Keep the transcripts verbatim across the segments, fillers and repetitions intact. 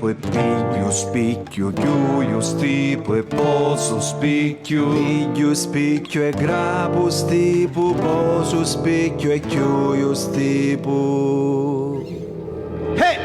E pigghiu spicchiu, chiuiu stipu e posu spicchiu. Pigghiu spicchiu e grapu stipu, posu spicchiu e chiuiu stipu. Hey!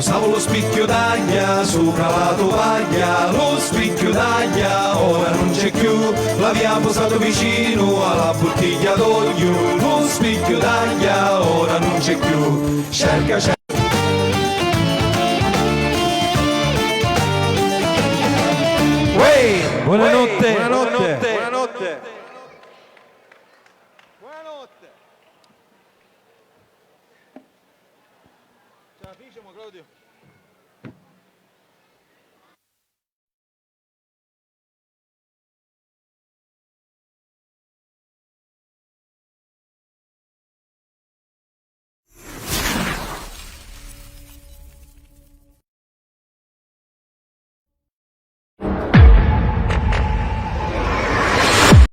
Pusavu lu spicchiu d'agghia supra la tuvagghia, lu spicchiu d'agghia ora nun c'è cchiù, l'avia pusatu vicinu a la buttigghia d'ogliu, lu spicchiu d'agghia ora nun c'è cchiù, cerca, cerca. Uè! Buonanotte! Buonanotte! Buonanotte! Buonanotte! Ce la ficiamo, Claudio?